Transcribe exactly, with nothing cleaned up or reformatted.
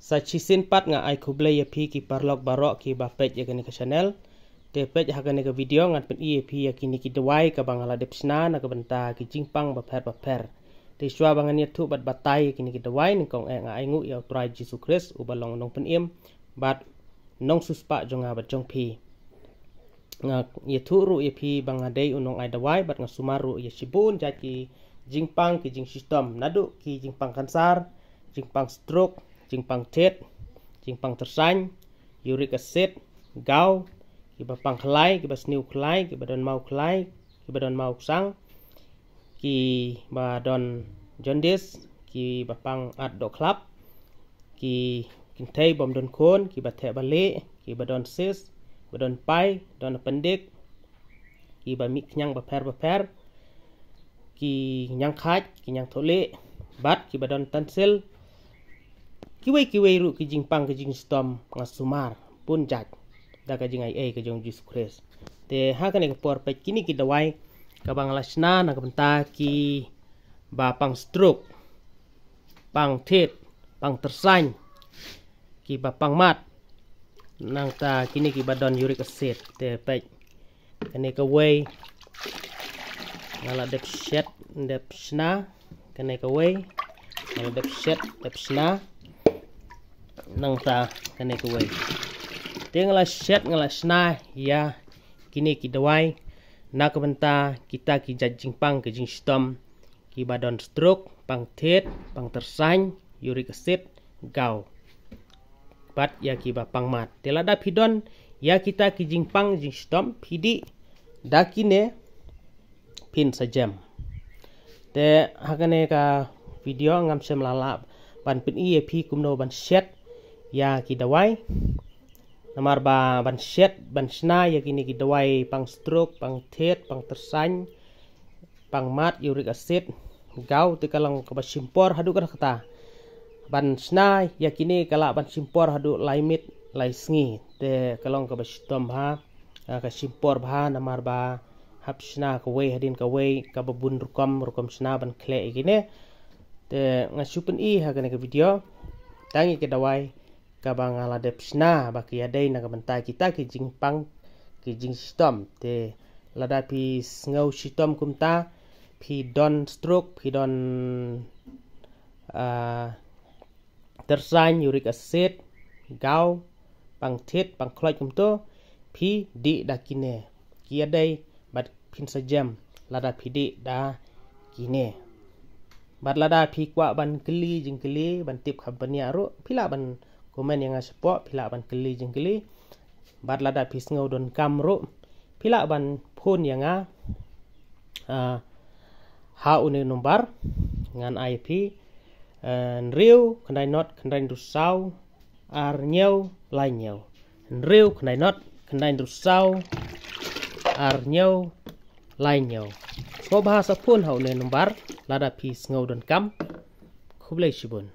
Sa shisien pat nga ai khublei ïa phi ki paralok baroh kiba peit ïa kane ka channel. Te peit ha kane ka video ngan pyni ïa phi ïa kine ki dawai kaba nga la dep shna na ka bynta ki jingpang bapher bapher. Te shuwa ba ngan ïathuh bad batai ïa kine ki dawai, nyngkong eh nga ainguh ïa U Trai Jisu Khrist uba long u nongpynim bad nongsiewspah jong nga bad jong phi. Nga ïathuh ruh ïa phi ba nga dei u nongai dawai bad nga sumar ruh ïa shibun jait ki jingpang ki jingshitom, naduh ki jingpang kansar, jingpang stroke, jingpang thied, jingpang tyrsain, uric acid, gout, kiba pang khlai, kiba sniew khlai, kiba don maw khlai, kiba don maw ksang, kiba don jaundice, kiba pang at dohkhlap, ki kynthei bym don khun, kiba theh ba lieh, kiba don cyst, ba don pai, don appendix, kiba mih khñiang bapher bapher, ki ñiang khait, ki ñiang thohlieh, bad kiba don tonsil, kiwei kiwei ruh ki jingpang ki jingshitom nga sumar bun jait da ka jingai ei ka jong Jisu Khrist. Te ha kane ka por peit kine ki dawai kaba nga la shna na ka bynta kiba pang stroke, pang thied, pang tyrsain, kiba pang mat, nangta kine kiba don uric acid. Te peit kane kawei nga la dep shet, dep shna, kane kawei nga la dep shet, dep shna, nangta kane kawei. Te nga la shet, nga la shna ïa kine ki dawai na ka bynta kita ki jait jingpang ki jingshitom, kiba don stroke, pang thied, pang tyrsain, uric acid, gout, bad ïa kiba pang mat. Te lada phi don ïa kita ki jingpang jingshitom, phi dih da kine, phin sa jem. Te ha kane ka video ngam shym la lah ban pyni ïa phi kumno ban shet ïa ki dawai. Namar ba ban shet, ban shna ïa kine ki dawai pang stroke, pang thied, pang tyrsain, pang mat, uric acid, gout, te ka long kaba shim por haduh katta katta. Ban shna ïa kine ka lah ban shim por haduh lai miet, lai sngi. Te ka long kaba shitom bha, ah, ka shim por bha namar ba hap shna kawei hadien kawei, kaba bun rukom, rukom shna ban khleh ïa kine. Te nga shu pyni ha kane ka video tang ïa ki dawai kaba nga la dep shna ba ki ïadei na ka bynta kita ki jingpang ki jingshitom. Te lada phi sngew shitom kumta, phi don stroke, phi don, ah, tyrsain, uric acid, gout, pang thied, pang khloit kumto, phi dih da kine. Ki ïadei bad phin sa jem lada phi dih da kine. Bad lada phi kwah ban kylli jingkylli, ban tip kham bniah ruh, phi lah ban comment ïa nga shapoh, phi lah ban kylli jingkylli. Bad lada phi sngew donkam ruh, phi lah ban phone ïa nga, ah, ha une number ngan ai phi, eh, hynriew khyndai not khyndai hynriew saw ar hynñiew lai hynñiew. Hynriew khyndai not khyndai hynriew saw ar hynñiew lai hynñiew. Sngewbha sa phone ha une number lada phi sngew donkam. Khublei shibun.